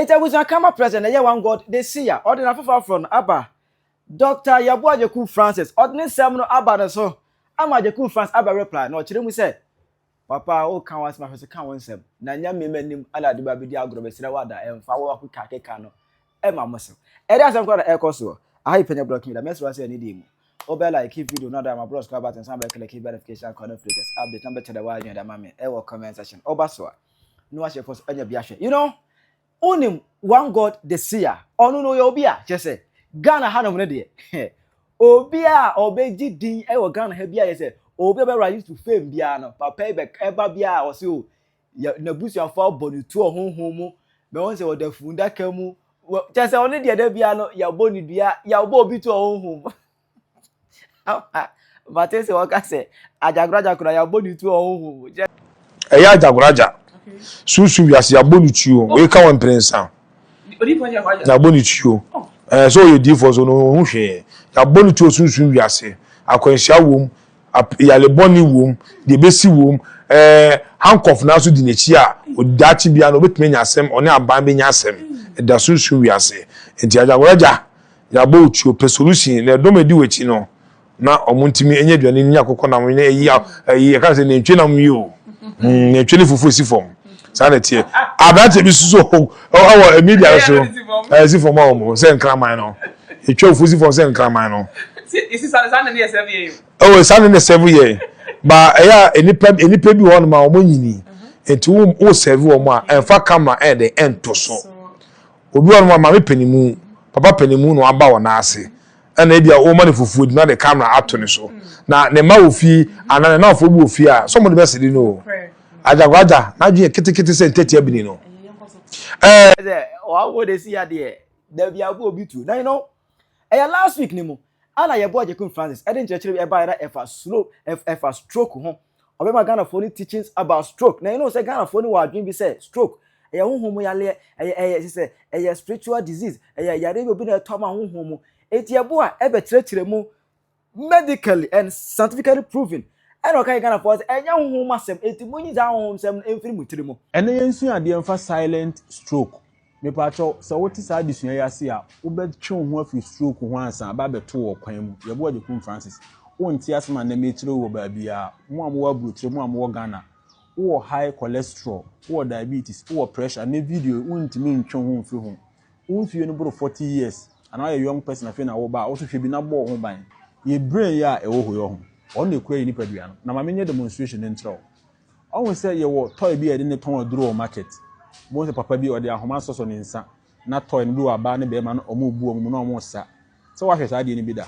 Eti abusua, kama president ɛyɛ One God de si a ɔde n'afoforɔ no aba, Dr. Yeboah Agyekum Francis, ɔde ne nsɛm no aba ne so ama Agyekum Francis aba reply na ɔkyerɛ mu sɛ, papa, woka wɔn asɛm ahwɛ so ka wɔn nsɛm na nya mmemme anim ana ade ba bɛdi agorɔ. Bɛsrɛ wada ɛmfa wɔ akeka keka no ɛma mo so. Ɛde asɛm koraa na ɛkɔ soɔ aha yi pɛnyɛ blocking da mɛsrɛ sɛ ɛne deɛ mu wobɛ like video no da ma bro subscribe button, san bɛ click notification icon no, latest update na bɛkyerɛ w'adwene da ma me ɛwɔ comment section. Ɔba so a na wahyɛ fɔ so anya bi ahwɛ. Wonim One God the Seer, ɔno no ɔyɛ obi a kyerɛ sɛ Ghana hanom no deɛ, obi a ɔbɛgye din ɛwɔ Ghana ha bi a yɛ sɛ obi a bɛ rise to fame biara no, papa yi bɛ ɛba biara, ɔsɛ o yɛ n'abusuafo abɔ ne tuo honhom mu mɛ wɔn sɛ ɔda fundaka mu wɔ kyerɛ sɛ ɔno deɛ, da biara no yɛabɔ ne dua, yɛabɔ obi tuo honhom mu. Mate sɛ wɔka sɛ agyakoragya yɛabɔ ne tuo honhom mu. Ɛyɛ agyakoragya sunsun wiase, yɛabɔ ne tuo. Oye ka wɔn mprɛnsa, yɛabɔ ne tuo. Sɛ ɔyɛ diifoɔ so no, ɔho hwee, yɛabɔ ne tuo sunsun wiase. Akwanhyia wom, yalebɔne wom, deɛ ebesi wom, handcuff naa so di n'akyi a ɔdaakye bia no obetumi anya asɛm, ɔne aban bɛnya asɛm. Ɛda sunsun wiase nti agyakoragya yɛabɔ otuo pɛ solution na ɛdɔm edi wɔ akyi no na ɔmo ntumi enye aduane ni akokɔ nam ne eyi ɛyi yɛka sɛ nantwie nam yi o, nantwie ne fufuo si fam. Saa na ɛteɛ. Aberanteɛ bi soso ɛwɔ media so, ɛsi fam a wɔn sɛ nkraman no etwa fufuo si fam sɛ nkraman no. Ɛwɔ saa ne sɛbi yɛ ba. Ɛyɛ a nipa bi wɔ hɔnom a wɔn nyini nti wo sɛbi wɔn a ɛnfa camera ɛyɛ ɛnto so. Obi wɔ hɔnom a maame panimu, papa panimu na waba wɔn n'ase, ɛna ebi a wɔma ne fufuo di na de camera ato ne so na ne mma wɔ fie anaa ne nanfo bi wɔ fie a sɔmo de bɛ siri no. Agyagwagya n'adwene yɛ ketekete sɛ ntɛtea bi ni no. Sɛ wɔawo de si adeɛ dabi abo obi tu na ɛyɛ last week ni mu ana yɛbɔ Agyekum Francis ɛde nkyerɛkyerɛ bi ɛbaeɛ na ɛfa slow, ɛfa stroke ho. Ɔbɛma Ghanafoɔ no teachings about stroke na sɛ Ghanafoɔ no wɔ adwene bi sɛ stroke ɛyɛ honhom mu yareɛ, ɛyɛ sɛ ɛyɛ spiritual disease, ɛyɛ yareɛ bi obi na ɛtɔ ama honhom mu. Eti ɛbo a ɛbɛkyerɛkyerɛ mu medically and scientifically proven, ɛna ɔka yɛ Ghanafoɔ sɛ ɛnyɛ honhom asɛm, eti mo nyi saa honhom sɛm no mfiri mu tiri mu. Ɛnɛ yɛnsua adeɛ mfa silent stroke. Mepatwɛ, sɛ wote saa adesua yi ase a, wobɛtwe wo ho afiri stroke ho ansa aba abɛto wɔ kwan mu. Yɛbɔ Agyekum Francis. Wonte asɛm a nnɛ mekyerɛ wo wɔ baabi a mo a mowɔ aburokyire, mo a mowɔ Ghana, wowɔ high cholesterol, wowɔ diabetes, wowɔ pressure, ne video wontumi ntwe wo ho mfiri ho. Wo mfie no boro 40 years anaa woyɛ young person afei na woba a, wo so hwɛ bi na bɔ wo ho ban. Yɛ brain yi a ɛwɔ hɔ yi ho, ɔno na ekura yɛ nipadua no. Na maame nyɛ demonstration ne nkyerɛ wo. Ɔhu sɛ yɛwɔ toy bi a yɛde ne tɔn aduro wɔ market. Mo sɛ papa bi ɔde ahoma asɔsɔ ne nsa na toy no bi wɔ abaa ne bɛrima no, ɔmo bu ɔmo mu na ɔmo sa. Sɛ wahwɛ saa adeɛ no bi da?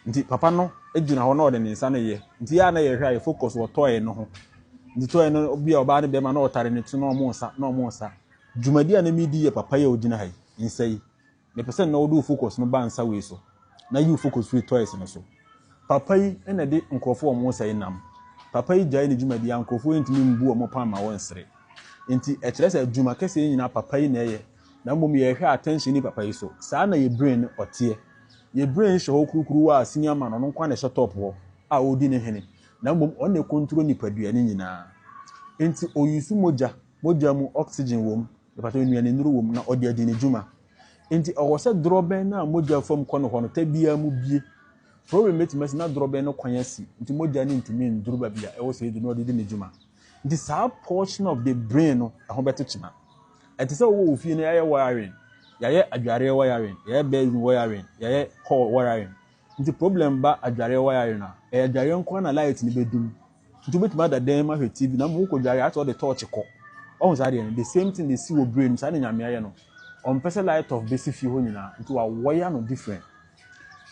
Nti papa no gyina hɔ na ɔde ne nsa no yɛ. Nti yɛ a na yɛhwɛ a, yɛ focus wɔ toy no ho. Nti toy no bi a ɔbaa ne bɛrima na ɔtare ne ti na ɔmo sa na ɔmo sa. Dwumadi a na mi di yɛ papa yi a ogyina ha yi nsa yi, mepɛ sɛ na ɔde wo focus no ba nsa wei so na yi wo focus firi toys no so. Papa yi na de nkurɔfoɔ a wɔn nsa yi nam. Papa yi gyae ne dwumadi a, nkurɔfoɔ yi ntumi mbu wɔn pan ma wɔn nsere. Nti ɛkyerɛ sɛ adwuma kɛseɛ yi nyinaa papa yi na ɛyɛ, na mmom yɛhwɛ attention ni papa yi so. Saa na yɛ brain no ɔteɛ. Yɛ brain hyɛ hɔ kurukuru a senior man, ɔno nko na ɛhyɛ top hɔ a ɔredi ne hene, na mmom ɔno na ɛcontrol nipadua no nyinaa. Nti oyusu mogya, mogya mu oxygen wɔ mu, nipa nnuane nnuro wɔ mu na ɔde adi ne dwuma. Nti ɛwɔ sɛ dorɔbɛn no a mogya fam kɔ no hɔ no ta biara mu bie. Problem bɛtumi asi na dorɔbɛn no kwan asi, nti mogya no ntumi nduru baabi a ɛwɔ sɛ edu na ɔde di ne dwuma. Nti saa portion of the brain no ɛho bɛte kyema. Ɛte sɛ wɔwɔ ofie no, yɛayɛ wiring, yɛayɛ adwareɛ wiring, yɛayɛ bedroom wiring, yɛayɛ hall wiring. Nti problem ba adwareɛ wiring a, ɛyɛ adwareɛ nko na light no bɛdum. Nti wobɛtumi ada dan mu ahwɛ TV na mmom wokɔ dware asɛ ɔde torch kɔ. Ɔhu saa deɛ no, the same thing de si wɔ brain. Saa ne Nyame ayɛ no. Ɔmpɛ sɛ light off bɛsi fie hɔ nyinaa, nti wawɔya no different.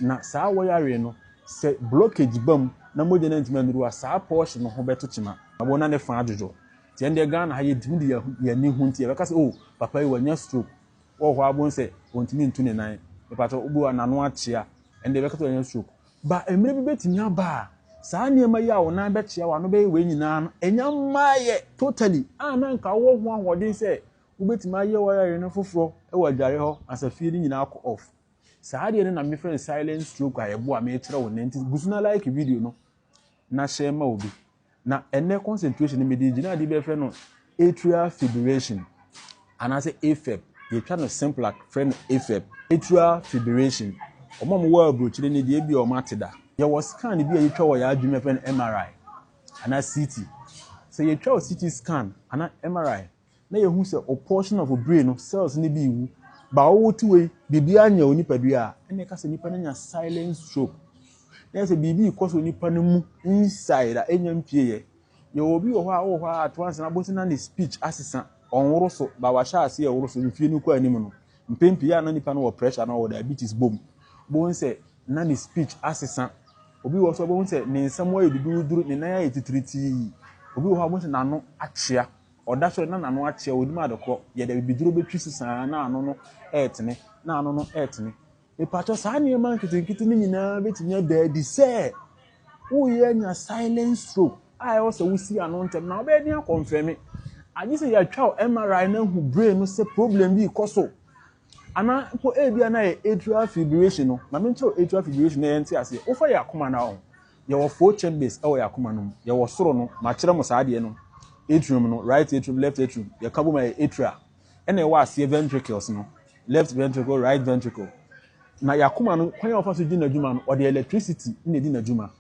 Na saa wiring no, sɛ blockage ba mu na mogya no ntumi anuru a, saa portion no ho bɛto kyema abo na ne fa adwodwo. Nti ɛn deɛ, Ghana ha yɛntumi de yɛn ani ho, nti yɛbɛka sɛ, "Oh, papa yi wanya stroke." Wɔwɔ hɔ abo sɛ wɔntumi ntu ne nan, mepatɔ obi wa n'ano akyea, ɛn deɛ yɛbɛka sɛ wanya stroke ba. Mmerɛ bi bɛtumi aba a, saa nneɛma yi a wɔn nan bɛkyea, wɔn ano bɛyɛ wei nyinaa no, ɛnya mmaayɛ totally a na nka wɔwɔ ho ahoɔden sɛ wobɛtumi ayɛ wiring no foforɔ wɔ adware hɔ ansa fie no nyinaa akɔ off. Saa adeɛ no na mefrɛ no silent stroke a yɛbo a mekyerɛ wo nnɛ. Nti gu so na like video no na hyɛ ma obi. Na ɛnɛ concentration no, mede gyina adeɛ bɛfrɛ no atrial fibrillation anaasɛ AFib. Yɛtwa no simple a frɛ no AFib, atrial fibrillation. Wɔn a wɔwɔ aburokyire no deɛ ebia wɔn ate da. Yɛwɔ scan bi a yɛtwa wɔ yɛn adwene mu yɛfrɛ no MRI anaa CT. Sɛ yɛtwa wo CT scan anaa MRI na yɛhu sɛ o portion of brain no cells no bi rewu, ba wo te wei biribiara nyɛ wo nipadua a, ɛna ɛka sɛ nipa no anya silent stroke. Na yɛ sɛ biribi rekɔ so nipa no mu inside a ɛnya mpieeɛ. Yɛwɔ obi wɔ hɔ a ɔwɔ hɔ a ato ansa na abɔnten na ne speech asesa, ɔnworo so, ba wahyɛ ase ɛworo so mfie no kɔ anim no. Mpɛn pii a na nipa no wɔ pressure na ɔwɔ diabetes bom. Bohu sɛ na ne speech asesa. Obi wɔ so bohu sɛ ne nsa mu ayɛ duduruduru, ne nan ayɛ titiritii. Obi wɔ hɔ a bohu sɛ n'ano akyea. Ɔda sɔre na n'ano akyea, onim ade korɔ. Yɛde abibiduro bɛtwi so saa na ano no ɛretene, na ano no ɛretene. Mepakyɛw, saa nneɛma nketenkete no nyinaa betumi ada adi sɛ woreyɛ anya silent stroke a ɛwɔ sɛ wosi ano ntɛm na wobɛyɛ den akɔnfɛme. Agye sɛ yɛatwa wo MRI no ahu brain no sɛ problem bi rekɔ so. Anaa mpo ebia na yɛ atrial fibrillation no. Ma menkyerɛ wo atrial fibrillation na yɛnte aseɛ. Wofa yɛ akoma no a, yɛwɔ four chambers wɔ yɛ akoma no mu. Yɛwɔ soro no, makyerɛ mo saa adeɛ no. Atrium no, right atrium, left atrium. Yɛka bom a ɛyɛ atria. Ɛna ɛwɔ aseɛ ventricles no. Left ventricle, right ventricle. Na y'akoma no, kwan a ɔfa so di n'adwuma no, ɔde electricity na edi n'adwuma.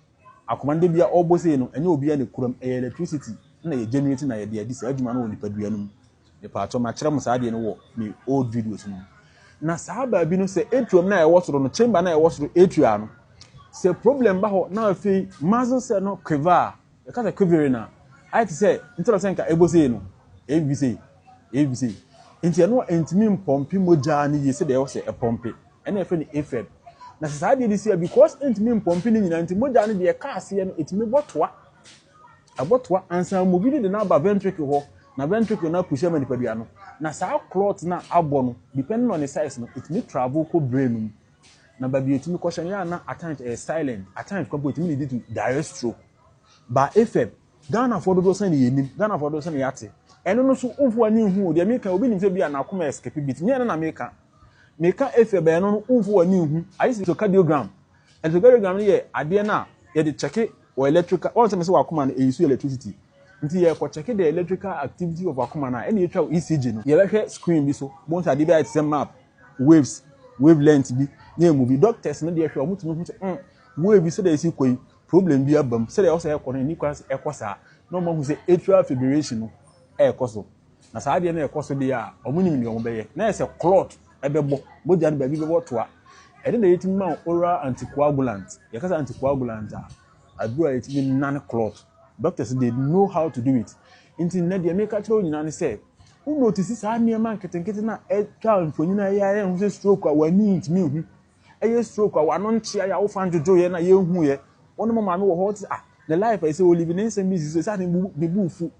Akoma no da bi a ɔbɔ sei no, ɛnyɛ obiara na ekura mu, ɛyɛ electricity na yɛ generate na yɛde adi saa adwuma no wɔ nipadua no mu. Mepaakyɛw, makyerɛ mo saa adeɛ no wɔ me old videos no mu. Na saa baabi no, sɛ atrium no a ɛwɔ soro no, chamber no a ɛwɔ soro, atria no, sɛ problem ba hɔ na afei muscle cell no quiver a, Yɛka sɛ quivering a, ayɛ te sɛ instead of sɛ nka ɛbɔ sei no, ɛyɛ biribi sei, ɛyɛ biribi sei. Nti ɛno a ɛntumi mpɔmpe mogya no yie sɛdeɛ ɛwɔ sɛ ɛpɔmpe. Ɛna yɛfrɛ no AFib. Na sɛ saa adeɛ no si a, because ɛntumi mpɔmpe ne nyinaa nti mogya no deɛ ɛka aseɛ no, ɛtumi bɔ toa. Ɛbɔ toa ansa mobi no de no aba ventricle hɔ, na ventricle no apushi ama nipadua no. Na saa clot no a abɔ no, depending on the size no, ɛtumi travel kɔ brain no mu. Na baabi a ɛtumi kɔhyɛ no, yɛ a na at times ɛyɛ silent, at times kora mpo ɛtumi lead to direct stroke. Ba AFEB, Ghanafoɔ dodoɔ sɛn na yɛnim, Ghanafoɔ dodoɔ sɛn na yɛate. Ɛno no so womfa w'ani nhu o, deɛ meka obi nim sɛ bi a n'akoma yɛ skipi beat, nyɛ ɛno na meka. Meka AFEB ɛno no womfa w'ani nhu, ayɛ sɛ electrocardiogram. Electrocardiogram no yɛ adeɛ no a yɛde kyɛke wɔ electrical, wɔn sɛ mese w'akoma no ɛyi so electricity. Nti yɛkɔ kyɛke the electrical activity of w'akoma no a, ɛna yɛtwa wo ECG no. Yɛbɛhwɛ screen bi so, bohu sɛ adeɛ bi ayɛ te sɛ map, waves, wavelength bi, na ɛmu bi. Doctors no deɛ hwɛ, wɔtumi hu sɛ mm, wave sɛdeɛ ɛsi kɔ yi, problem bi aba mu, sɛdeɛ ɛwɔ sɛ ɛkɔ no, ɛnni kwan sɛ ɛkɔ saa, na wɔahu sɛ atrial fibrillation no ɛrekɔ so. Na saa adeɛ no ɛrekɔ so deɛ a, wɔnim deɛ wɔbɛyɛ. Na yɛ sɛ clot ɛbɛbɔ, mogya no baabi bɛbɔ toa. Ɛno na yɛtumi ma oral anticoagulant. Yɛka sɛ anticoagulant a, aduro a yɛtumi nane clot. Doctors they know how to do it. Nti nnɛ deɛ meka kyerɛ wo nyinaa ne sɛ, wo notice saa nneɛma nketenkete no a ɛtwa mfonyin a ɛyɛ a yɛnhu sɛ stroke a w'ani ntumi nhu. Ɛyɛ stroke a w'ano nkyea yɛ a wofa ndwodwoeɛ na yɛnhuiɛ. Wo ne mo maame wɔ hɔ wote sɛ ah ne life a ɛsɛ olive ne nsɛm bi sisi so sɛ ne bu ne bu fu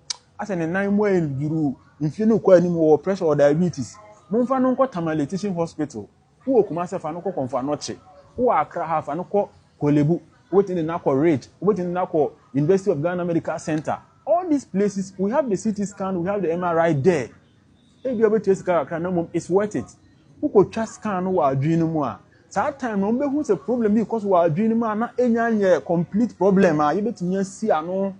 asɛ ne nan mu ayɛ no duruu mfie no kɔ anim wɔ pressure wɔ diabetes. Momfa no nkɔ Tamale Teaching Hospital. Wowɔ Kumasi fa no kɔ Komfo Anokye. Wowɔ Accra ha fa no kɔ Korle-Bu. Wobɛtumi de no akɔ Ridge. Wobɛtumi de no akɔ University of Ghana Medical Center. All these places we have the CT scan, we have the MRI there. Ebia wobɛtua sika kakra na mmom it's worth it. Wokɔtwa scan no wɔ adwene no mu a, saa time no wɔbɛhu sɛ problem bi rekɔ so wɔ adwene no mu a na ɛnya nyɛ complete problem a yɛbɛtumi asi ano.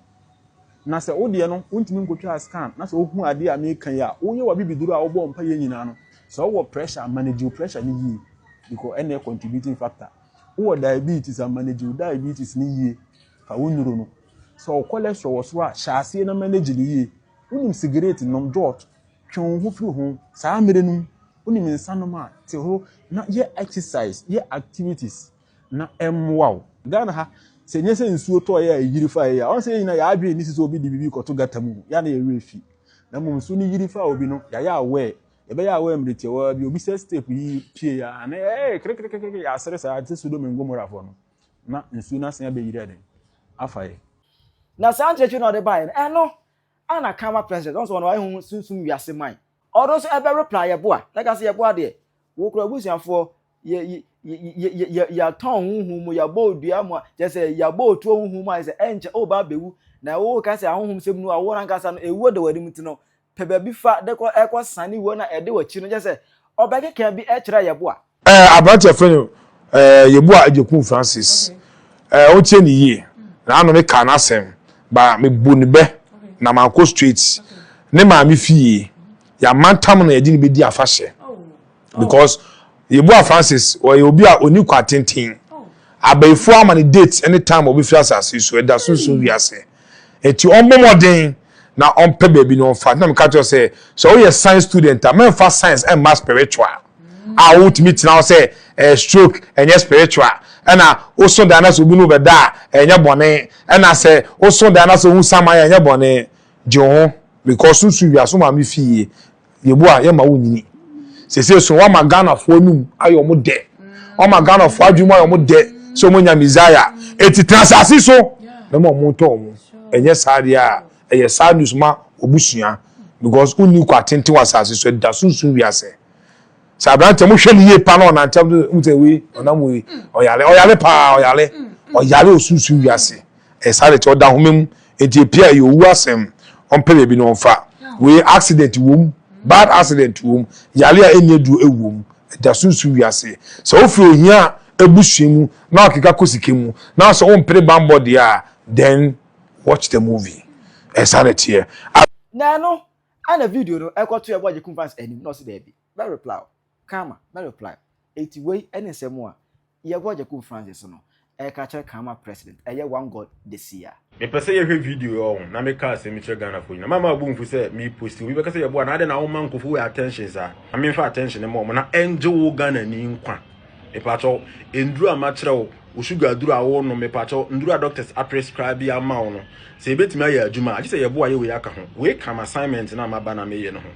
Na sɛ wo deɛ no wontumi nkɔtwa scan na sɛ wohu adeɛ a meka yi a, woyɛ w'abibiduro a wobɔ mpaeɛ nyinaa no, sɛ wowɔ pressure a manage wo pressure no yie because ɛna yɛ contributing factor. Wowɔ diabetes a manage wo diabetes no yie fa wo nnuro no. Sɛ wo cholesterol wɔ soro a hyɛ aseɛ na manage no yie. Wonim sigaret nom, jot, twe wo ho firi ho. Saa mmerɛ no mu, wonim nsa nom a, te ho na yɛ exercise, yɛ activities na ɛmmoa wo. Ghana ha, sɛ ɛnyɛ sɛ nsuo tɔeɛ a ɛyiri faeɛ a, ɔn sɛ yɛn nyinaa yɛn adwene nni so sɛ obi de biribi rekɔto gutter mu, yɛ a na yɛn werɛ fi. Na mmom nsuo no yiri faa obi no, yɛayɛ aware. Yɛbɛyɛ aware mmerɛ tiawa bi, obi sɛ step yi pie a, na ɛɛ kerekerekere, yɛasere saa te sɛ Sodom and Gomorrahfoɔ no, na nsuo no asan abɛyiri ayɛ dɛn? Afa yɛn. Na saa nkyerɛkyerɛ no a ɔde baeɛ no, ɛno ana Karma President, ɔno nso ɔno wayɛ ho sunsum wiase man. Ɔno nso ɛbɛ reply yɛboa, na ka sɛ yɛboa deɛ, wo kora abusuafoɔ, yɛ yɛ yɛ yɛ yɛatɔn honhom mu, yɛabɔ odua mu a, kyerɛ sɛ yɛabɔ otuo honhom mu a, sɛ ɛnkyɛ woba abɛwu, na woka sɛ ahonhom sɛm no a, wo ankasa no, ewuo da w'anim nti no, pɛ baabi fa de kɔ ɛkɔ sane wuo no a ɛde w'akyi no, kyerɛ sɛ ɔbɛkeka bi kyerɛ yɛboa. Ɛɛ aberante a yɛfrɛ no ɛɛ Yeboah Agyekum Francis ɛɛ wotie ne yie na ano me kaa n'asɛm ba me bu ne bɛ na mankɔ straight ne maame fie yɛamantam no yɛde ne bɛdi afahyɛ. Because Yeboah Francis ɔyɛ obi a ɔni kwa tenten. Abayifoɔ ama no date ne time a ɔbɛfiri asase so, ɛda sunsun wiase. Eti ɔmmɔ mmɔden na ɔmpɛ baabi na ɔmfa. Na meka kyerɛ sɛ, sɛ woyɛ science student a, mɛmfa science ɛmma spiritual. A wotumi tena hɔ sɛ ɛɛ stroke ɛnyɛ spiritual. Ɛna woso dan na sɛ obi no bɛda a ɛnyɛ bɔne. Ɛna sɛ woso dan na sɛ ohun saman a ɛnyɛ bɔne. Gye wo ho because sunsun wiase wo maame fie Yeboah yɛma wo nyini. Sese so wama Ghanafoɔ anum ayɛ ɔmo dɛ. Wama Ghanafoɔ adwene mu ayɛ ɔmo dɛ sɛ ɔmo nya Messiah. Eti tena asase so na ma ɔmo ntɔ ɔmo. Ɛnyɛ saa deɛ a ɛyɛ sad news ma obusua because wonni kɔ atenten wɔ asase so ɛda sunsun wiase. Sɛ aberanteɛ mo hwɛ ne yie pa na ɔnante mo sɛ wei ɔnam wei ɔyare ɔyare paa ɔyare ɔyare osunsun wiase. Ɛyɛ saa de kyɛ ɔda ahoma mu eti epia ɛyɛ owu asɛm ɔmpɛ baabi na ɔmfa. Wei accident wom bad accident wom yare a ɛnni aduro ɛwom ɛda sunsun wiase. Sɛ wofiri ohia abusua mu na wakeka kɔ sika mu na sɛ wompere bambɔ deɛ a then watch the movie. Ɛyɛ saa na ɛteɛ. Na ɛno ana video no ɛkɔto ɛbɔ Agyekum fans anim na ɔsi daabi bɛ reply o Karma bɛ reply eti wei ɛne nsɛm a yɛbɔ Agyekum Francis no ɛka kyerɛ Karma president ɛyɛ one God this year. Mepɛ sɛ yɛhwɛ video yi ɔho na meka asɛm kyerɛ Ghanafoɔ nyina. Mama abu mfu sɛ me post obi bɛka sɛ yɛboa na adɛn na woma nkurɔfoɔ wei attention saa. Ma memfa attention no ma ɔmo na ɛngye wo Ghanani nkwa. Mepakyɛw, nduru a makyerɛ wo, wo sugar aduru a wonom, mepakyɛw, nduru a doctors aprescribe ama wo no, sɛ ebetumi ayɛ adwuma a, gye sɛ yɛboa yɛ wei aka ho. Wei ka m'assignment no a maba na meyɛ no ho.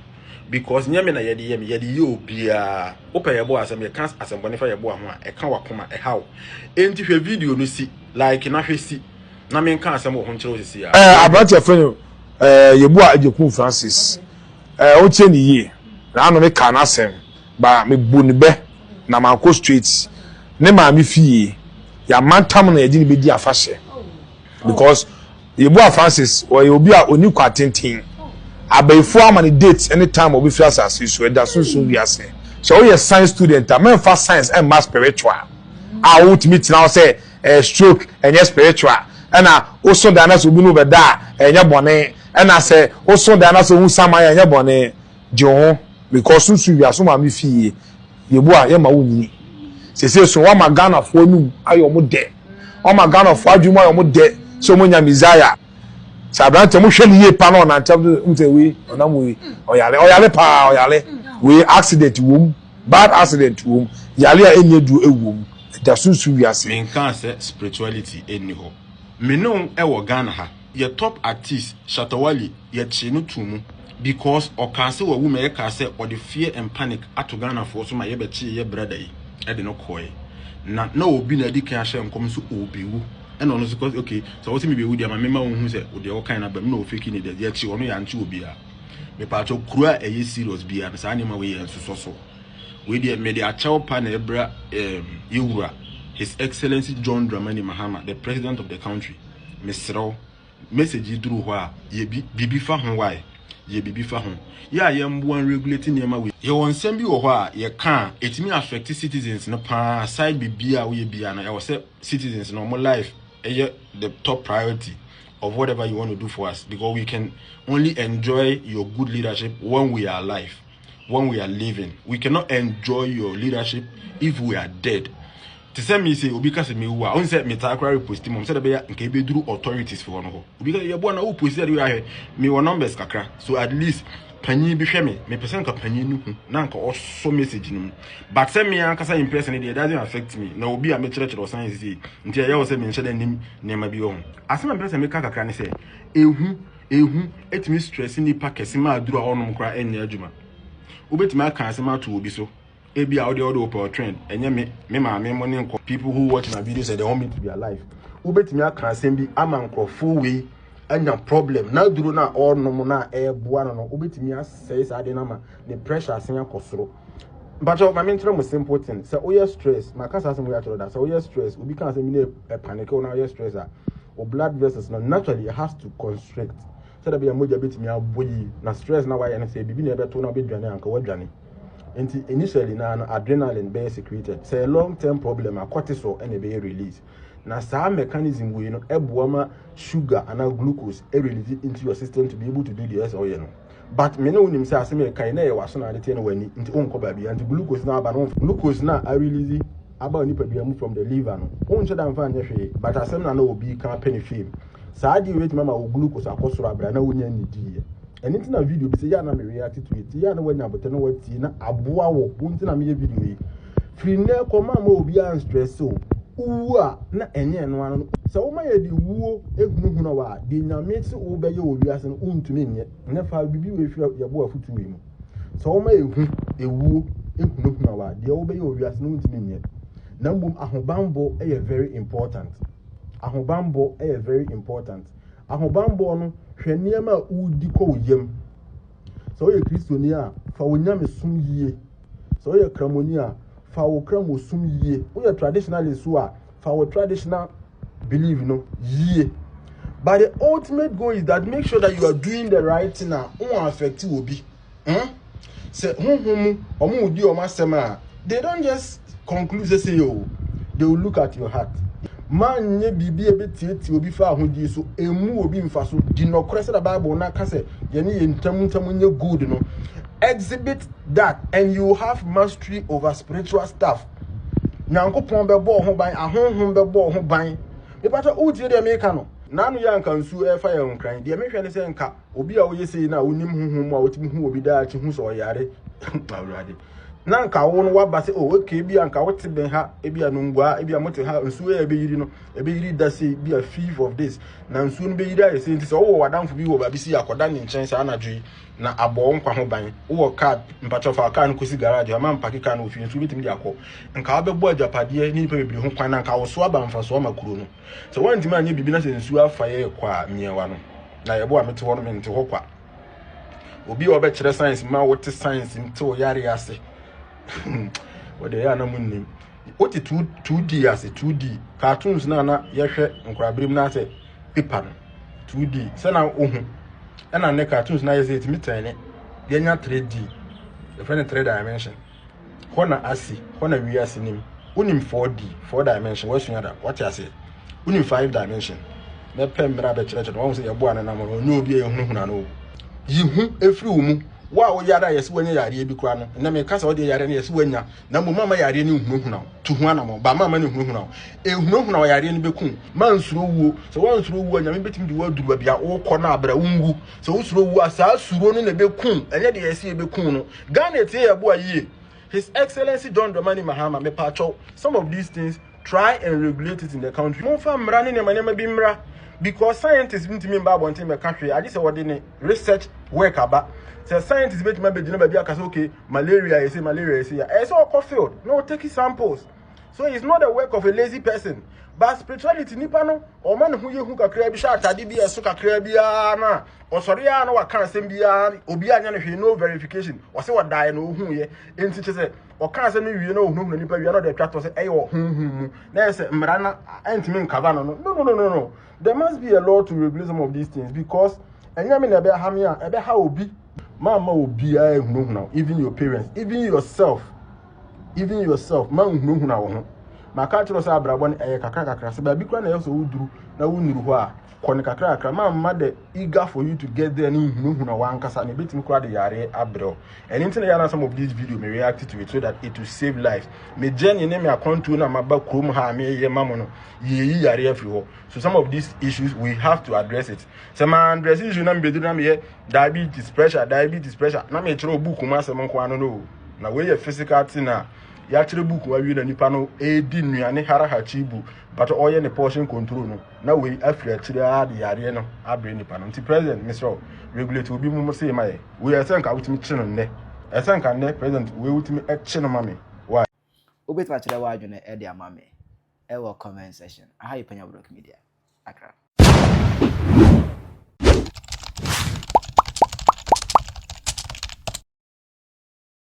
Because nyɛ me na yɛde yɛ me, yɛde yɛ obiara. Wopɛ yɛboa asɛm, yɛka asɛmbɔne fa yɛboa ho a, ɛka w'akoma, ɛha wo. Enti hwɛ video no si, like na hwɛ si, na menka asɛm wɔ ho nkyerɛ wo sisi a. Ɛɛ aberante yɛfrɛ no ɛɛ Yeboah Agyekum Francis ɛɛ wotie ne yie na ano me kaa n'asɛm ba me bu ne bɛ na mankɔ straight ne maame fie yɛamantam na yɛde ne bɛdi afahyɛ because Yeboah Francis ɔyɛ obi a ɔni kwa tenten abayifoɔ ama ne date ne time a ɔbɛfiri asase so ɛda sunsun wiase. Sɛ woyɛ science student a mɛmfa science ɛmma spiritual a wotumi tena hɔ sɛ ɛɛ stroke ɛnyɛ spiritual ɛna woso dan na sɛ obi no bɛda a ɛnyɛ bɔne ɛna sɛ woso dan na sɛ ohun saman a ɛnyɛ bɔne. Gye wo ho because sunsun wiase wo maame fie Yeboah yɛma wo nyini. Sese so wama Ghanafoɔ anum ayɛ ɔmo dɛ. Wama Ghanafoɔ adwene mu ayɛ ɔmo dɛ sɛ ɔmo nya Messiah. Sɛ aberanteɛ mo hwɛ ne yie pa na ɔnante mo sɛ wei ɔnam wei ɔyare ɔyare paa ɔyare wei accident wom bad accident wom yare a ɛnni aduro ɛwom ɛda sunsun wiase. Menkaa sɛ spirituality nni hɔ. Me ne wo wɔ Ghana ha, yɛ top artist Shatta Wale yɛkyee no too mu because ɔkaa sɛ wawu ma yɛkaa sɛ ɔde fear and panic ato Ghanafoɔ so ma yɛbɛkyee yɛ brother yi de no kɔɔɛ na na obi na adi kan ahyɛ nkɔm sɛ ɔɔbɛwu ɛna ɔno nso kɔ okay sɛ wose mebɛwu deɛ ma mema wohu sɛ deɛ wokae no aba mu na ɔfeki ne death yɛkye ɔno yɛankye obiara mepaakyɛw kuro a ɛyɛ serious biara no saa nneɛma wei yɛ nsosɔ so wei deɛ mede akyɛw pa na ɛbra um, yɛwura His Excellency John Dramani Mahama the president of the country mesrɛ wo Message yi duru hɔ a, yɛ bi biribi fa ho wai? Yɛ biribi fa ho. Yɛ a yɛmboa nregulate nneɛma wei. Yɛwɔ nsɛm bi wɔ hɔ a yɛka a, ɛtumi affect citizens no paa, aside biribiara a woyɛ biara no, ɛwɔ sɛ citizens no wɔn life yɛ the top priority of whatever you want to do for us because we can only enjoy your good leadership when we are alive, when we are living. We cannot enjoy your leadership if we are dead. Te sɛ me sei, obi ka sɛ mewu a, wohu sɛ metaa koraa reposti mmom sɛdeɛ ɛbɛyɛ nka ɛbɛduru authorities foɔ no hɔ. Obi ka sɛ yɛboa na wo posti adeɛ wei ahwɛ, mewɔ numbers kakra, so at least panyin bi hwɛ me, mepɛ sɛ nka panyin no hu na nka ɔsɔ message no mu. But sɛ me ankasa in person deɛ, it doesn't affect me. Na obi a mekyerɛkyerɛ ɔsan sisi nti ɛyɛ wɔ sɛ menhyɛ da nnim nneɛma bi wɔ ho. Asɛm a mepɛ sɛ meka kakra ne sɛ, ehu, ehu etumi stress nipa kɛse ma aduru a ɔnom koraa ɛnyɛ adwuma. Wobɛtumi aka asɛm ato obi so. Ebia wo deɛ wode wopɛ ɔtrend, ɛnyɛ me, me maame mo ne nkɔ. People who watch my videos and they want me to be alive. Wobɛtumi aka asɛm bi ama nkurɔfoɔ wei anya problem na aduro no a ɔrenom no a ɛreboa no no wobɛtumi asɛe saa adeɛ no ama ne pressure asen akɔ soro. Mpakyɛw ma menkyerɛ mo simple thing sɛ woyɛ stress maka saa asɛm wei akyerɛ da sɛ woyɛ stress obi ka asɛm bi na ɛpanike wo na woyɛ stress a wo blood vessels no naturally it has to constrict sɛdeɛ ɛbɛyɛ mogya bɛtumi abɔ yie na stress na wayɛ no sɛ biribi na ɛbɛto na wobɛdwane anka woadwane. Nti initially naa no adrenaline bɛyɛ secreted. Sɛ ɛyɛ long term problem a cortisol ɛna ɛbɛyɛ release. Na saa mechanism wei no ɛboa ma sugar anaa glucose release into your system to be able to do deɛ ɛsɛ ɔyɛ no. But me ne wo nim sɛ asɛm a yɛka yi na ɛyɛ w'aso na ade teɛ na w'ani nti wonkɔ baabiara nti glucose no aba no glucose no a arelease aba wo nipadua mu from the liver no wonhyɛ da mfa nyɛ hwee but asɛm na na obi ka pɛ ne fame. Saa adeɛ wei bɛtumi ama wo glucose akɔ soro abrɛ a na wonya nnidiiɛ. Ɛno nti na video bi sɛ yɛ a na me react to it, yɛ a na woanya abotɛ na woatie na aboa wo. Wo nti na meyɛ video yi. Firi nnɛ kɔ ma ma obiara nstress o. Wowu a na ɛnyɛ ɛno ano no. Sɛ woma yɛde wuo hunahuna wo a, deɛ Nyame se wobɛyɛ wɔ wiase no wontumi nyɛ. Nnɛ fa biribi wei firi yɛbo afotuo wei mu. Sɛ woma ehu, ewuo hunahuna wo a, deɛ wobɛyɛ wɔ wiase no wontumi nyɛ. Na mmom ahobanbɔ yɛ very important. Ahobanbɔ yɛ very important. Ahobanbɔ no, hwɛ nneɛma a wodi kɔ wo yam. Sɛ woyɛ Kristoni a, fa wo nyamesom yie. Sɛ woyɛ Kramoni a, fa wo Kramosom yie. Woyɛ traditionalist so a, fa wo traditional belief no yie. But the ultimate goal is that make sure that you are doing the right thing a won't affect obi. Hmm? Sɛ honhom mu wɔn redi wɔn asɛm a, they don't just conclude sɛ sɛ o, they will look at your heart. Manyɛ biribi a ɛbɛtiatia obi fa ahodie so, ɛmmu obi mfa so, di nɔkorɛ sɛdeɛ Bible no aka sɛ yɛne yɛn ntam ntam nyɛ good no. Exhibit that and you have mastery over spiritual stuff. Nyankopɔn bɛbɔ wo ho ban, ahonhom bɛbɔ wo ho ban. Mepatɔ wotie deɛ meka no? N'ano yɛ anka nsuo ɛrefa yɛn nkran. Deɛ mehwɛ ne sɛ nka Obi a ɔyɛ sei no a wonim honhom mu a wotumi hu obi daakye hu sɛ ɔyare awurade na nka wo no waba sɛ oh okay bi a nka wote bɛn ha ebi a nungua ebi a mote ha nsuo yɛ ɛbɛyiri no ɛbɛyiri da sei bi a fifth of this na nsuo no bɛyiri ayɛ sei nti sɛ wowɔ w'adamfo bi wɔ baabi si akɔda ne nkyɛn saa anadwo yi na abɔ wo nkwa ho ban wowɔ kaa mpakyɛ fa kaa no kɔsi garage ama mpake kaa no wɔ fie nsuo bɛtumi de akɔ nka wobɛbɔ agyapadeɛ ne nnipa bebree ho kwan na nka wo so aba mfasoɔ ama kuro no Sɛ woantumi anyɛ biribi na sɛ nsuo afa yɛ kɔ a, mmiɛwa no. Na yɛbo a mete hɔ no, mente hɔ kwa. Obi a ɔbɛkyerɛ science ma wote science mu te wo yare ase. Wɔde ɛyɛ a na monnim. Wote 2D ase, 2D. Cartoons no a na yɛhwɛ nkorabere mu no asɛ paper no, 2D. Sɛ na wohu. Ɛna nnɛ cartoons no ayɛ sɛ ɛtumi tɛne. Yɛnya 3D. Yɛfrɛ no 3 dimension. Hɔ na asi, hɔ na wiase nim. Wonim 4D, 4 dimension, woasua da, wate aseɛ. Wonim 5 dimension. Mɛpɛ mmerɛ abɛkyerɛkyerɛ no, wahu sɛ yɛboa no nam no, ɔnyɛ obi a yɛhunahuna no o. Yi hu ɛfiri wo mu. Wo a woyare a yɛse woanya yareɛ bi koraa no, ɛnɛ meka sɛ wodeɛ yareɛ no yɛse woanya, na mmom mamma yareɛ no nhunahuna wo. Tu ho anamɔ, ba mamma no nhunahuna wo. Ɛhunahuna wo yareɛ no bɛku wo. Mansuro wuo. Sɛ woansuro wuo a, Nyame bɛtumi de wo aduru baabi a wokɔ no a berɛ wonwu. Sɛ wosuro wuo a, saa suro no na ɛbɛku wo, ɛnyɛ deɛ yɛse ɛbɛku wo no. Ghana tie yɛ boa yie. His Excellency John Dramani Mahama mepaakyɛw some of these things try and regulate it in the country. Momfa mmara ne nneɛma nneɛma bi mmra because scientists ntumi mba abɔnten bɛka hwee agye sɛ wɔde ne research work aba. Sɛ scientist bɛtumi abɛgyina baabi aka sɛ okay malaria yɛ sei malaria yɛ sei a ɛyɛ sɛ ɔkɔ field na ɔtake samples. So it's not the work of a lazy person. But spirituality nipa no ɔma ne ho yɛ hu kakra bi hyɛ atade bi ɛso kakra biara na ɔsɔre ara na waka asɛm biara obi anyɛ no hwee no verification ɔsɛ ɔdaeɛ na ɔhuuiɛ nti kyɛ sɛ ɔka asɛm no wie na ɔhunahuna nipa wie na ɔde atwa tɔ sɛ ɛyɛ ɔhonhom mu na ɛyɛ sɛ mmara no ɛntumi nkava no no no no no no there must be a law to regulate some of these things because ɛnyɛ me na ɛbɛha me a ɛbɛha obi mamma obiara ehunahuna even your parents even yourself even yourself ma nhunahuna wo ho maka akyerɛ sɛ abrabɔ no ɛyɛ kakra kakra sɛ baabi koraa na ɛyɛ sɛ woduru na wonnuru hɔ a Kɔ no kakrakra. Mamma the eager for you to get there no nhunahuna w'ankasa na ebetumi koraa de yareɛ abrɛ wo. Ɛno nti na yɛ na some of these video me react to it so that it will save lives. Me journey ne me akwantuo na maba kurom ha a meyɛ ma mo no, yɛyi yareɛ afiri hɔ. So some of these issues we have to address it. Sɛ ma address issue na mebɛduru na meyɛ diabetes pressure, diabetes pressure na mekyerɛ book mu asɛm nko ano no. Na wei yɛ physical thing a yɛakyerɛ book awie na nipa no ɛredi nnuane haraha chibu but ɔyɛ ne portion control no. na wei afiri akyire ara de yareɛ no abrɛ nipa no nti president mesrɛ wo regulate obi mu sei ma yɛ wei ɛsɛ nka wotumi kye no nnɛ ɛsɛ nka nnɛ president wei wotumi kye no ma me why. Wobɛtumi akyerɛ w'adwene de ama me wɔ comment section. Aha yɛ Panya Brook Media, Accra.